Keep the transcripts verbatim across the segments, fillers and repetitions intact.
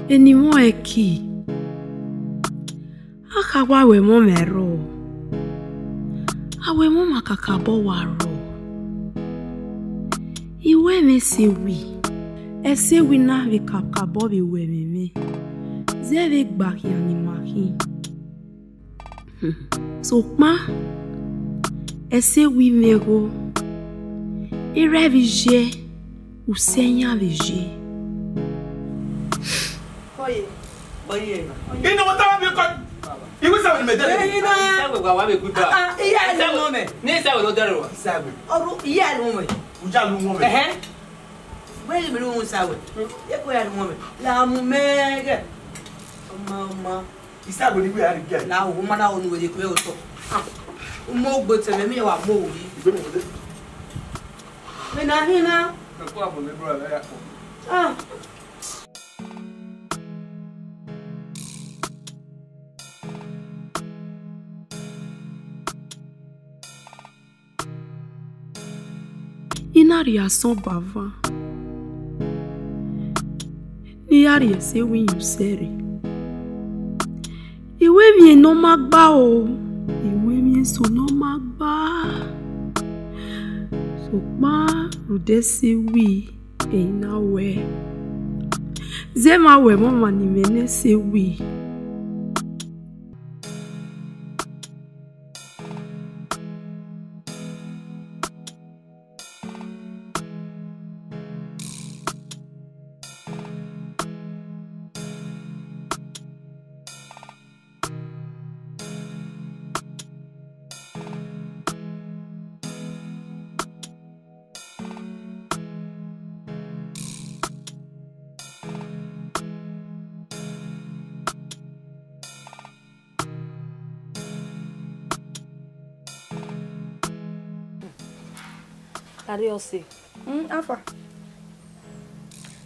Eni mwẹ ẹki, a kha wa ru ẹmwẹ ọmwa rrọọ, a ru ẹmwẹ ọmwa kakabọ wa rrọọ. I ru ẹmwẹ ẹse wi, ẹse wi na vbe kakabọ vbe ru ẹmwẹ mwẹ, zẹ vbe gba khian ne ima khin. Sokpan ẹse wi mwẹ gho, erha vbe iye, usẹ iran vbe iye. Kọye, kọye. Inu wọ ta bi kọ. Iwu sa wẹ ni mẹ dẹ. Ẹyin na. Sa wẹ wa wa be good. Ah, ah, iya ni mo mẹ. Ni sa wẹ no dẹ wa. Sa wẹ. Ọru iya ni mo mẹ. Uja lu mo mẹ. Ẹhẹn. Wẹ ni mi lu sa wẹ. Ye ko ya ni mo mẹ. La mu mẹ gẹ. Ọma, ọma. Isa wẹ ni wẹ a ri gẹ. La wo ma na wo nu wẹ ye ko otọ. Ah. Mo gbe tẹmẹ mi wa mo wi. Igbe mi wọlé. Mi na hin na. Ẹ kú àbọ̀ lẹ́gbẹ̀rún àlẹ́ yà pọ̀. Ah. I na rhie asọn ba van, ne I ya rhie ẹse wi yin usẹ rre. I ru emwi ne ọ ma gba o, I ru emwi eso ne ọ ma gba. Sokpan rhunmwuda ẹse wi, ẹi na wẹ, zẹ ma wẹ ẹmwẹ ọmwa ne imẹ ne ẹse wi. Kare ọse. Mm, afa.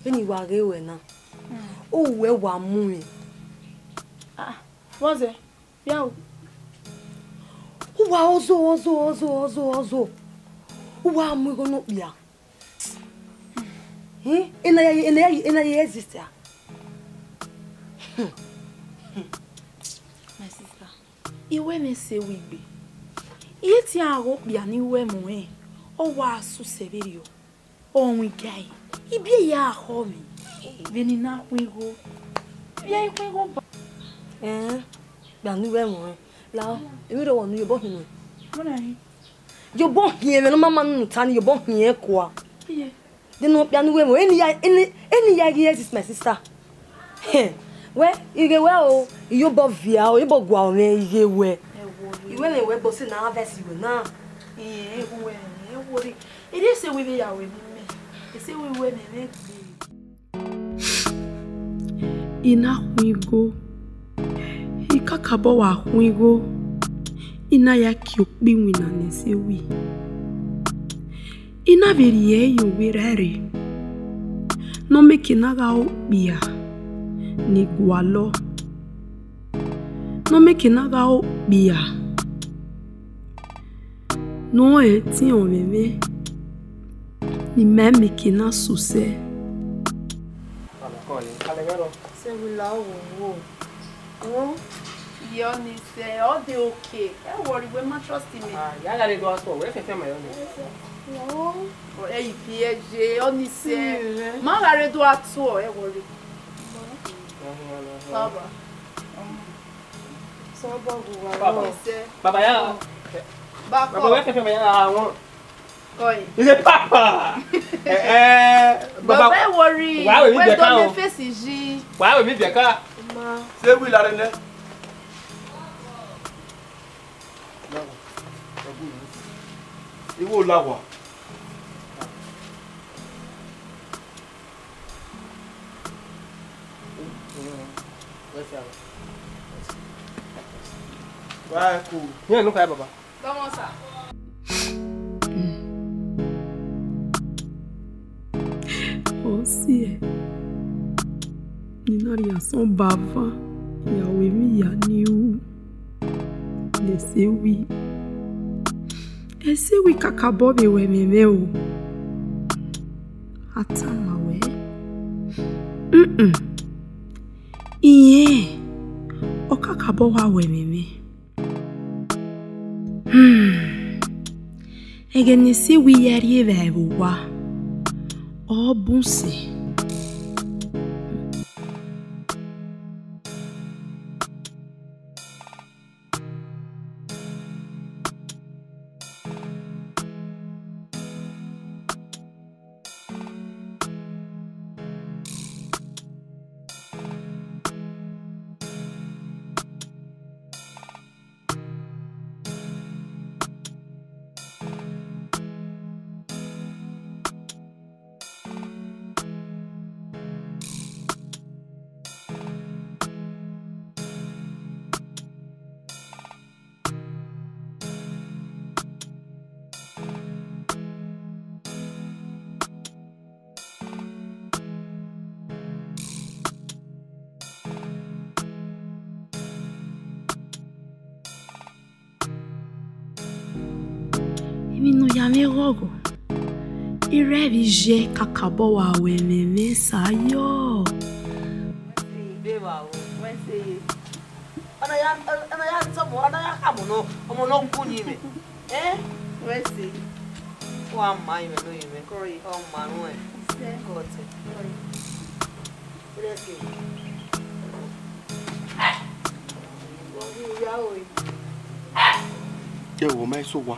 Vbene I wa ghe ruẹ na, uwẹ wa mu mwẹ. Ah, vbọzẹ? Via o. Uwa ọzo, ọzo, ọzo, ọzo, ọzo. Uwa mu igho ne okpia. Eh? Ena ya, ena ya, ena ya exist ya. My sister, I ru ẹmwẹ ẹse wi gbe. I ye tian ghe okpia ne I ru ẹmwẹ ọnrẹn, ọ wa sẹ usẹ vberriọ. Ọ wingae, ibiẹ ya khọ mwẹ, vbene I na khuan igho, ibiẹ I khuan igho ba. Ẹn, okpia ne I ru ẹmwẹ ọnrẹn, lao, emwi rọvbọ ne u ye obọ hin nuẹn. Mọna hin. Ye obọ hin ẹmwẹ ne ọ ma ma nunu ta ni, ye obọ hin ẹn kua. Iye. De ne okpia ne I ru ẹmwẹ ọnrẹn, eni ya, eni, eni ya ghi exist, my sister. Wẹ, I ghe wẹ o, I ye obọ viẹ o, I ye obọ gua mwẹ, I ghe wẹ. Ẹ wo re. I ru ẹmwẹ wẹ gbe ọse na vẹ si wẹ na. Ẹ, ẹ wo re, ẹ wo re. Erriọ ẹse wi vbe ya ru ẹmwẹ mẹ, ẹse wi ru ẹmwẹ mwẹ gbe. I na khuan igho, I kakabọ wa khuan igho, I na ya kie okpia iwinna ne ẹse wi. I na vbe rhie ẹre ye ovbi erha ẹre, ne ọ miẹn eke ne a gha re okpia ni gualọ, ne ọ miẹn eke ne a gha re okpia ne ọ rẹn etiọnmwẹ mwẹ, ne ima miẹn eke na sẹ usẹ. Sẹ vbe la owo wo. Wo. Iye Ọnise, ọ de okay. Ẹ worry, wẹ ma trust me. Ah, ya gha rre do a tuọ, wẹ fẹfẹ ma yọ ni. Wo. Ẹ i fi ẹre ye, Ọnise. Ma gha rre do a tuọ, ẹ worry. Baba. Sọ bọ gu wa. Baba. Ọnise. Baba ya. Baba, wẹ fẹfẹ ma ya wọn. Koi. Iye papa. Eh, eh, baba, baba, ẹ worry. Wa wẹ mi biẹ ka o. Face yi. Wa wẹ mi biẹ ka. Ma. Sẹ wi la rre nẹ. Iwo la wa. Wa ku. Yẹn ló ka baba. Come on, sir. Ọ siẹ, ne I na rhie asọn ba van, ya ru emwi ya ni ru, ne ẹse wi. Ẹse wi kakabọ vbe ru ẹmwẹ mwẹ o. A tama wẹ. Mm-mm. Irẹn, ọ kakabọ wa wẹ ẹmwẹ mwẹ. Hmm. Ẹghẹ ne Esewi ya rri evbare vbe owa, ọ bun sẹ. Emwi ne ọ ya mwẹ ghọghọ, irẹvbi iye kakabọ wa wẹ ẹmwẹ mwẹ sa yọ. Wẹ se ye. Ọ na ya, ọ na ya tọ ọmọ, ọ na ya khama ọmọ nọ, ọmọ nọ gu yin mwẹ. Eh? Wẹ se. Wa ma yin mwẹ no yin mwẹ. Kọe. Ọ ma ruẹn. Sẹ. Kọe. Kọe. Wẹ se. Wọ hu ya o. Ẹ wo ma eso wa.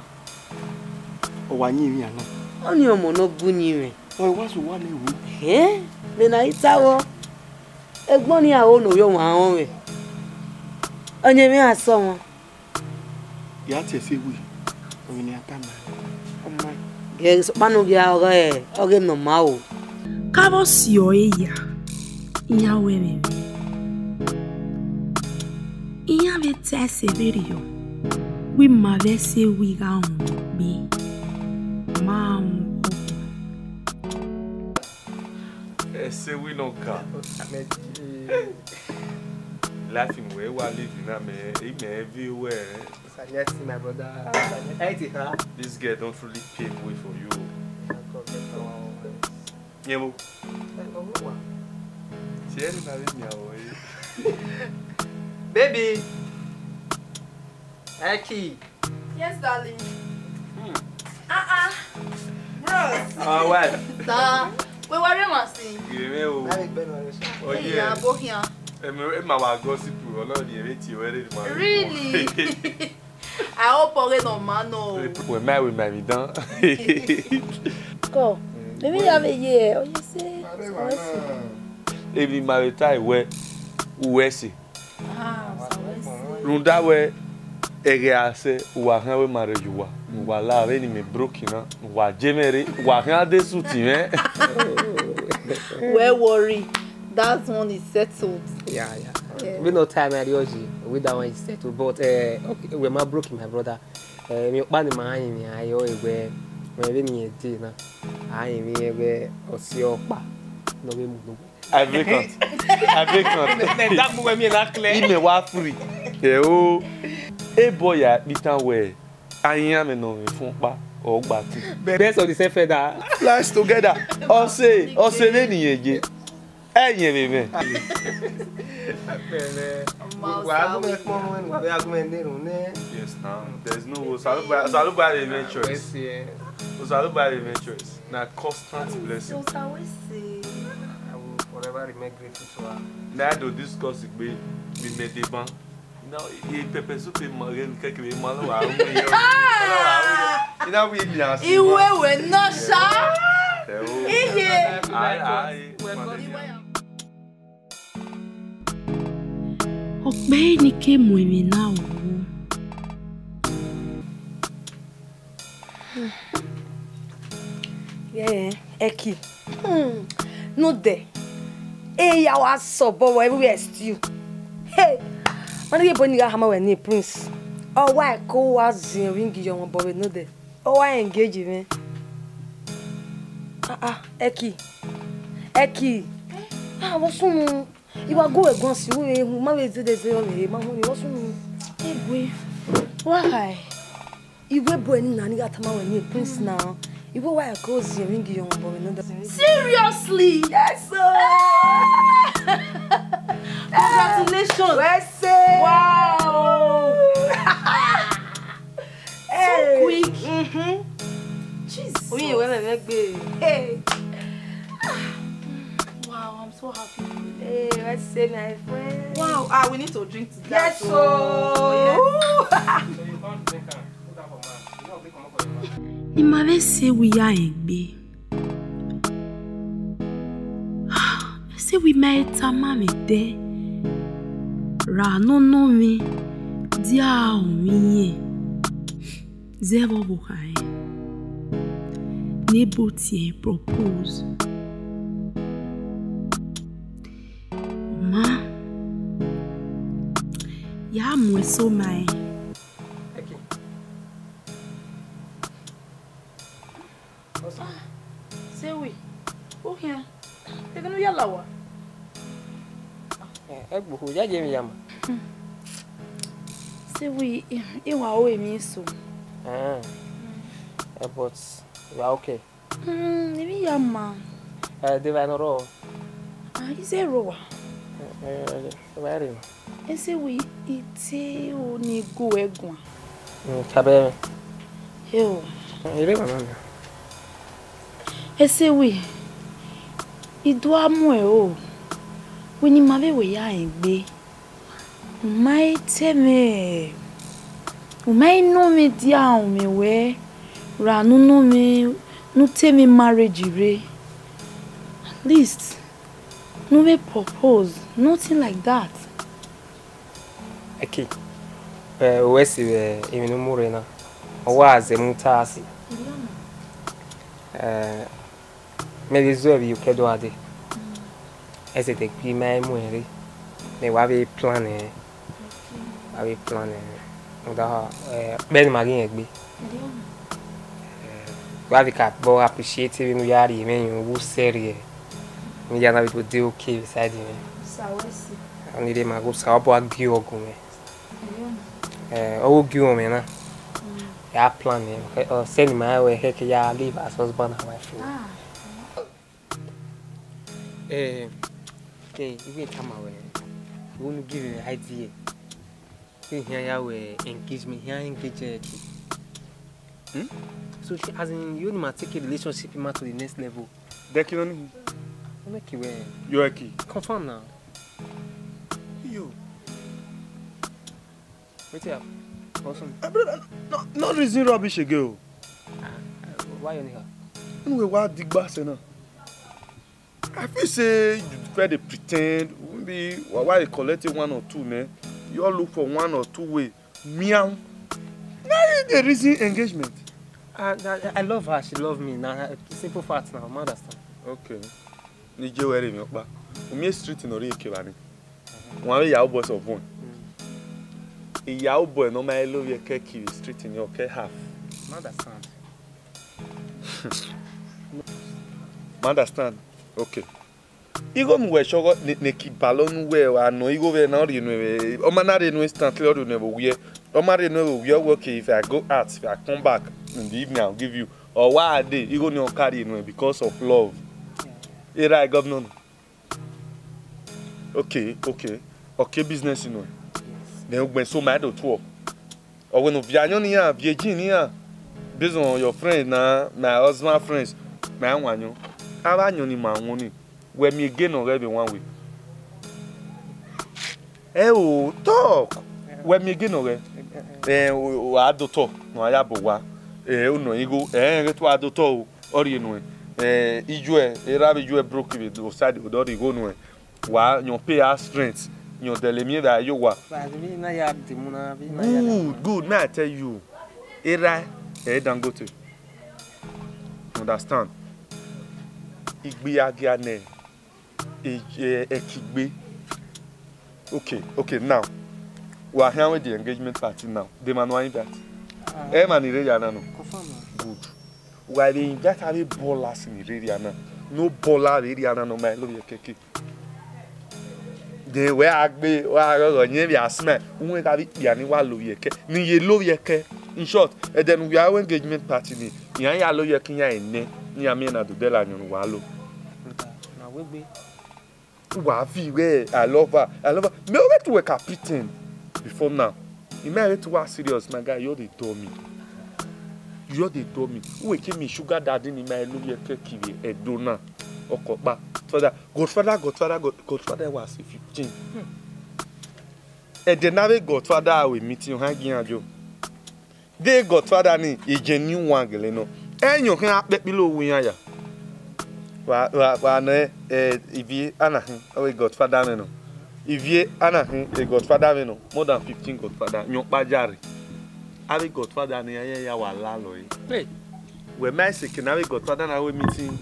Ọ wa yin mwẹ ana. Ọni ọmọ nọ gu yin mwẹ. Ọ wa so wa ne wu. Hẹn, mẹ na i ta vbọ. Egbọn ni aro ne ovbi ọmwa rọnmwẹ. Ọni mwẹ a sẹ ọmwa. Ya tie Esewi, ovbi ne a tama. Ọma, ghe sokpan ne u ghi ọghe, ọghe ne ọ ma o. Ke avbe ọse ọre ya, iran wẹ ẹmwẹ mwẹ. Iran vbe ta ẹse vberriọ, wẹ ima vbe Esewi gha rhunmwuda egbe, ma rẹn ọghọ. Esewi nọ ka. Life in wẹ wa live na mẹ, imẹ vi wẹ. Sir, yes, my brother. Sir, yes. This girl don't really pave way for you. Yebo. Ti ẹre na vbe miẹn aro ẹre. Baby. Eki. Yes, darling. Hmm. Ah, ah. Bros. Our wife. Sir, we were must see. Gire o. Oye. Hey, abohian. Em, em, our gossip, Ọlọrun ni ẹ vbe tie wẹ rre ma. Really? I hope ọghe nọ ma nọ. Wẹ ma, wẹ ma emwi dan. Kọ, maybe ya vbe ye, ọ ye se. Emwi ma vbe ta wẹ, uwẹ se. Ah, sir, wẹ se. Rhunmwuda wẹ, ẹghẹ a sẹ, uwa khian wẹ ma rre ye uwa, ne uwa la vbene imẹ broke na, ne uwa je mwẹ rre, uwa khian de suit mwẹ. Wẹ worry, that one is settled. Yeah, yeah. Yeah. We no time I you, we that one is settled. But uh, okay, we ma broke, my brother. Uh, mi okpa ni ma yin mi ayo egbe, we be ni ede na. Ayin mi egbe osi okpa. No be mu no. I break out. I break out. That boy me na clear. Imẹ wa free. Eh, oh. Hey boy, ya bitan we. Ayin ame no mi fun pa. O gba tu. Best of the same feather. Flies together. Ọse, ọse vbe ni ye je. Ẹyin vbe mwẹ. Wa gu mẹ kpọnmwẹ, wa gu mẹ ne erhunmwu nẹ. Yes, now. There's no way. Osanobua, Osanobua dey make choice. Yes, yeah. Osanobua dey make choice. Na constant blessing. Yes, I will say. I will forever remain grateful to her. Now I do discuss it with, with Medeban. Now, e pepper soup in my game, keke ma lo wa mu yo. Lo wa mu yo. Ina wi mi asi. Iwe we no sha. Iye. Ai, ai. Ọ kpe ne I ke mu emwi na ru. Yeah, Eki. Hmm. No de. Eya wa sọ bọ wọ everywhere stew. Hey. Wani ye boy ni gha hama wẹ ni Prince. Ọ wa ko wa zin ring yo wọn bọ vbe no de. Ọ wa engage mwẹ. Ah, ah, Eki. Eki. Ah, vbọ sunu. I wa gu ẹguọn si, u vbe hu, ma vbe zẹdẹ zẹ ọmwẹ, ma hu ni, vbọ sunu. Egbe. Why? Iwe boy ni na ni gha tama wẹ ni Prince na. Iwe wa ko zin ring yo wọn bọ vbe no de. Seriously? Yes, sir. Congratulations. Wẹ se. Wow. So quick. Mm-hmm. Jesus. Oyin wẹ mẹ vbe gbe. Hey. Wow, I'm so happy. Hey, wẹ se, my friend. Wow, ah, we need to drink to that. Yes, so. Yes. Ni ma vbe sẹ wẹ ya rẹn egbe. Sẹ wẹ ma i tama mwẹ ẹdẹ ra ne ọ nọ mwẹ dia ọ mwẹ iyẹn. Zẹ vbe ọvbokhan rẹn ne ebo tie propose. Ma ya mu eso ma rẹn. Sẹ wẹ, u khian, ẹghẹ ne u ya la owa. Ẹ, ẹgbuhu, ya ye emwi ya ma. Sẹ wẹ, I wa ru emwi eso. Ah, eh, but you are okay? Hmm, emwi ya ma. Eh, de evba ne ọ rrọọ? Ah, I zẹ rre owa. Eh, eh, eh, evba rre. Ese wẹ I te ro ne I gu ẹre guan. Hmm, kabẹ. Eo. Eh, erha mama mẹ. Ese wẹ I do a mu ẹre o. Wẹ ne ima vbe wẹ ya rẹn egbe. U ma i te mwẹ, u ma i nọ mwẹ dia ọ mwẹ wẹ, ra ne u nọ mwẹ, ne u te mwẹ marriage rre. At least, ne u vbe propose, nothing like that. Ẹki, eh, u ru ẹse vbe emwi ne u mu rre na, ọ wa zẹ mu ta si. Eh, mẹ vbe zẹ vbe iyeke do a dee. Ẹzẹdẹ gbe ima i mu ẹn rre, mẹ wa vbe plan ẹn, wa vbe plan ẹn. Rhunmwuda, eh, ọkpẹ ne ima ghi rẹn egbe. Eh, wa vbe ka bọ appreciate vbene u ya rhie mwẹ, iyẹn u sẹ rriẹ. Vbe I ya na vbe do de okay beside mwẹ. Sa wẹ si. Ọnii rre ma ghe Osanobua gie ọghe mwẹ. Eh, ọ vbe gie mwẹ na. Ya plan ẹn, ọ sẹ ne ima wẹ khẹke ya live as husband and wife. Ah. Eh, ke, I wẹ tama wẹ, I unu give me idea. Ke I khian ya wẹ engagement, I khian engage ẹre ke. Hmm? So, as in, you know, ma take a relationship ma to the next level. Deki nọ ni. Ọ mẹ ke wẹ. Yo, Ẹki. Confirm now. Yo. Wetin happen? What's on? Eh, brother, no, no reason rubbish again o. Ah, ah, why anyhow? Anyway, wa digba sẹ na. I feel say you prefer dey pretend. Maybe wa, wa dey collect one or two, ne? You all look for one or two way. Meow. Na you dey reason engagement. I, I, I love her. She love me. Na simple fact now. Ma understand. Okay. Ne I je wẹ rre emwi ọkpa. U miẹn street ne ọ rhie eke evba ni. Wan vbe Yahoo boys of one. Yahoo boy ne ọ ma i lovbiẹ kẹ kiri street ni ọ kẹ half. Ma understand. Ma understand. Okay. Igho ne uwẹ shọghe ne, ne Ẹki balọ ne uwẹ wa nọ igho vbe na ọ rhie nuẹn vbe, ọ ma na rhie nuẹn instantly, ọ rhie nuẹn vbe owiẹ. Ọ ma rhie nuẹn vbe owiẹ, ọ wẹ, okay, if I go out, if I come back in the evening, I'll give you. Ọ wa dee, igho ni ọ ka rhie nuẹn because of love. Erha governor. Okay, okay. Okay, business nuẹn. Then ugbẹn so ma do tuọ. Ọ wẹ ne u viọ ayọn ne iran, viọ ejin ne iran. Based on your friend na, my husband friends, ma wan ayọn. Avbe ayọn ni ma wọn ni, wẹ miẹn ege ne ọ ghẹ vbe wan we. Ẹ o, talk. Wẹ miẹn ege ne ọ ghẹ. Ẹ, o, o, a do otọ, ne ọ ya bọ owa. Ẹ, u nọ igho, ẹ, ghẹ te a do otọ o, ọ rhie nuẹn. Ẹ, iyuẹ, erha vbe iyuẹ broke vbe do side, odọ rhie igho nuẹn. Wa yọn pay house rent, yọn dẹlẹ emwi vbe a ye owa. But vbe na ya demu na, vbe na ya demu na. Good, good, may I tell you, erha ẹ Dangote. You understand? Igbe ya gia nẹ, e, e, Ẹki gbe. Okay, okay, now. Wa khian wẹ the engagement party now. De emwa ne uwa invite? Ah. Ẹ emwa ni rre ya na nọ? Confirm na. Good. Wa vbe invite avbe ballers ni rre area na. No baller vbe area na ne ọ ma lovbiẹ kẹkẹ. De wẹ a gbe, wa ghọghọ yẹn vbe a smile. Uwẹ gha vbe ikpia ni wa lovbiẹ kẹ. Ne I ye lovbiẹ kẹ. In short, ẹdẹ ne uwa ru engagement party ni, iran ya lovbiẹ kẹ iran enẹ, ne iran miẹn na do dẹlẹ ayọn ne uwa lo. Brother, na wegbe. Wa vi wẹ, "I love her, I love her." Me, ọ vbe tu wẹ ka pretend before now. I ma vbe tu wa serious, my guy, you dey dull me. You dey dull me. Uwẹ ke mi sugar daddy ni ma lo ye ke kiri Ẹdo na. Ọkọ kpa. Father, godfather, godfather, god-, godfather was fifteen. Ẹdẹ ne avbe godfather we meet, ọ han gi iran yo. De godfather ni, ejẹn ni wan gele nọ. Ẹyọn khian kpẹkpilo wu iran ya. Wa, wa, wa nẹ, eh, ivie ana khin, ọ vbe godfather mwẹ nọ. Ivie ana khin, e godfather mwẹ nọ. More than fifteen godfather, yọn kpa jare. Avbe godfather ni, iran ya wa lalọ ẹre. Hey. Wẹ ma sẹ ke ne avbe godfather na we meeting.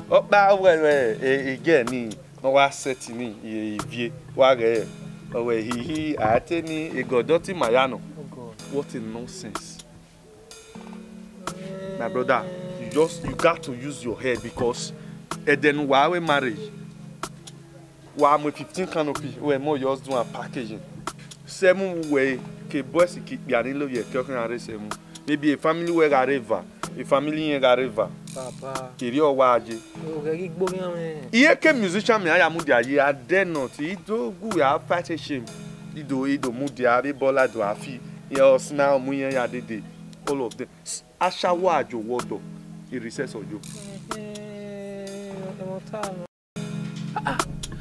Ọkpa wẹ, wẹ, e, e girl ni, ne ọ wa set ni, e, ivie, wa ghẹ, ọ wẹ hihi, a te ni, e god dọti ma ya nọ. Oh God. What a nonsense. My brother, you just, you got to use your head, because ẹdẹ ne uwa ru marriage, wa mu fifteen canopy, wẹ mo just do am packaging. Sẹmu wẹ ke boys ke ikpia ni lo ye ke ọkhan rre sẹmu. Maybe e family wẹ gha rre eva, e family yẹn gha rre eva. Baba. Kere ọ wa je. O ghẹ ghi gbo ghian mwẹ. Iye ke musician mẹ a ya mudia ye, I dare not. I do gu ya fight shame. I do, I do mudia, avbe bọla do afi. Iye ọsna, ọmọ iran ya dede. All of them. Ashawo ajo wọdọ. I recess ojo. Eh, eh, ẹmwata nọ. Ah, ah,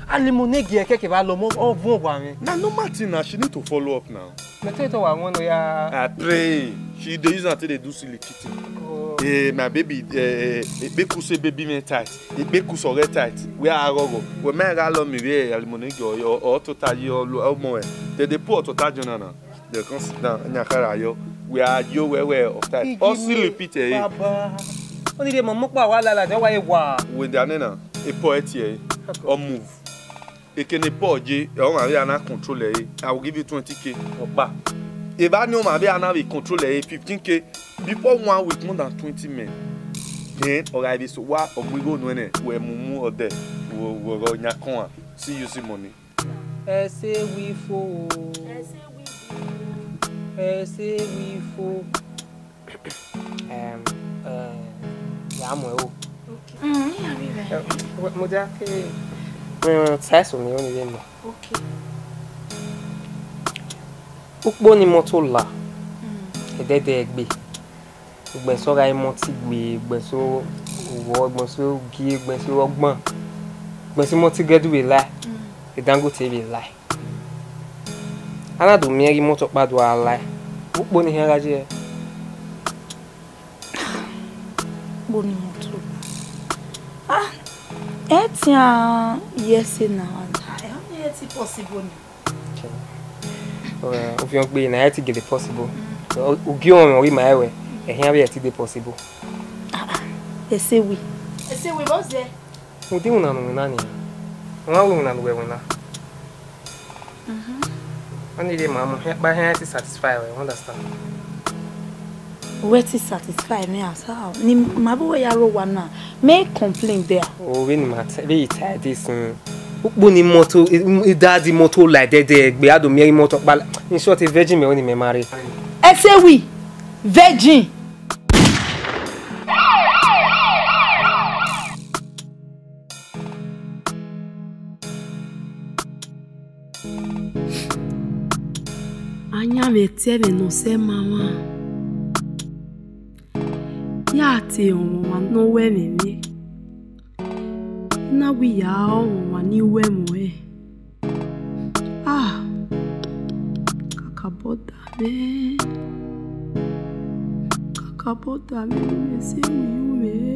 Alimọnegi ẹkẹkẹ vbe lọ mọ, ọ vuọn wa mwẹ. Na normal thing na, she need to follow up now. Mẹ te tọ wa wọn nọ ya. I pray. She dey use am take dey do silly kitty. God. Eh, my baby, eh, eh, ekpeku se baby me tight. Ekpeku sọghẹ tight. Wẹ a ghọghọ. Wẹ ma gha lọ mi vbe Alimọnegi ọ, ọ, ọ tota yi ọ lo, ọmọ ẹ. They dey put ọtọta journal na. They come sit down, anya khara yo. We are yo, wẹ, wẹ, of time. Igi ọ si mi repeat ẹ. Baba. Oni rhie mọ mọ kpa wa la la, de wa ye wa. Wẹ da nena, e poet ẹ, ọ move. Ekene Paul je, ẹ, ọ ma vbe ana control ẹ, I will give you twenty K, ọkpa. Eva ni ọ ma vbe ana vbe control ẹ, fifteen K. Before one week, more than twenty men. Then, ọ gha vbe so wa, ọ mu igho nuẹn nẹ, wẹ mu mu ọdẹ, wẹ, wẹ, wẹ, nya kọn a. See you see money. Ẹse wi fo o. Ẹse wi fo. Ẹse wi fo. Ẹm, ẹ, ya mu ẹre o. Ok. Mm, iran rhie mwẹ. Ẹ, mo, mo dia ke, mm, ta eso ni, oni vbe nọ. Ok. Ukpo ni imọto la, mm, ẹdẹdẹ egbe. Ugbẹn sẹ ọ gha re imọto igbe, ugbẹn sẹ owọ, ugbẹn sẹ ogie, ugbẹn sẹ ọgban, ugbẹn sẹ imọto igẹdu vbe lae, mm, Dangote vbe lae. A na do miẹn ghe imọto ọkpa do a lae, ukpo ni hia gha ye. Ukpo ni imọto. Ah, ẹ tian ye ẹse na. Ah, ẹ, ọ ni ẹ ti possible ni. Ovbi ọgbe na, ẹ ti gele possible. Mm. Ugie ọmọ ghi ma ẹwẹ, ẹhian vbe ẹ ti de possible. Ah, ah, ẹse wi. Ẹse wi, vbọ zẹ? Ude iwinna ne u winna nian. Ọ ma wẹ iwinna ne uwẹ winna. Mhm. Ọ ni rhie ma mu, hia kpa hia ti satisfy wẹ, you understand? Wẹ ti satisfy me as how? Ni ma bu wẹ ya rre owa na, mẹ complain there. O, vbene ima ta, vbe I ta ẹdẹ sin. Ukpo ni imọto, i, i dadi imọto la ẹdẹdẹ egbe, a do miẹn imọto ọkpa la. In short, a virgin mẹ, ọ ni mẹ ma rre. Ẹse wi, virgin. Ayanmwẹ ẹtẹ ẹmwẹ ne ọ sẹ ma mwa, ya te ọmwa ne ọ wẹ ẹmwẹ mwẹ, na wẹ ya ọmwa ni wẹ ẹmwẹ ọnrẹn. Ah, kakabọ da mwẹ, kakabọ da mwẹ ne imẹ sẹ mwẹ iyuẹ mwẹ.